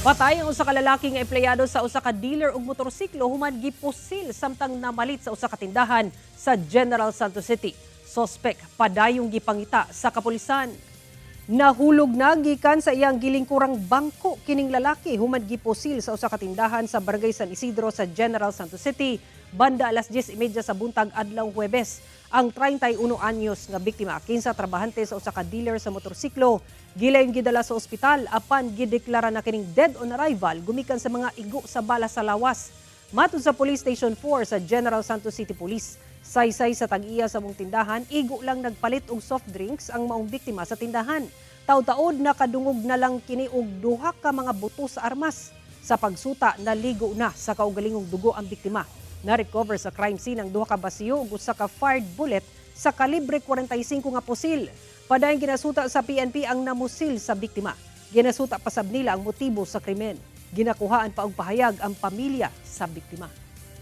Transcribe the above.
Patay ang usa ka lalaki nga empleyado sa usa ka dealer og motorsiklo human gipusil samtang namalit sa usa ka tindahan sa General Santos City. Sospek padayong gipangita sa kapulisan. Nahulog na gikan sa iyang gilingkurang bangko kining lalaki human gipusil sa usa ka tindahan sa Barangay San Isidro sa General Santos City banda alas 10:30 sa buntag adlaw Huwebes. Ang 31 anyos nga biktima, kinsa trabahante sa usa ka dealer sa motorsiklo, gilayong gidala sa ospital apan gideklara na kining dead on arrival gumikan sa mga igo sa bala sa lawas. Matud sa Police Station 4 sa General Santos City Police, saysay sa tag-iya sa maong tindahan, igo lang nagpalit og soft drinks ang maong biktima sa tindahan. Taud-taod nakadungog na lang kini og duha ka mga buto sa armas. Sa pagsuta, naligo na sa kaugalingong dugo ang biktima. Na-recover sa crime scene ang duha ka basiyo ug usa ka fired bullet sa kalibre 45 nga pusil. Padayon ginasuta sa PNP ang namusil sa biktima. Ginasuta pasab nila ang motibo sa krimen. Ginakuhaan pa og pahayag ang pamilya sa biktima.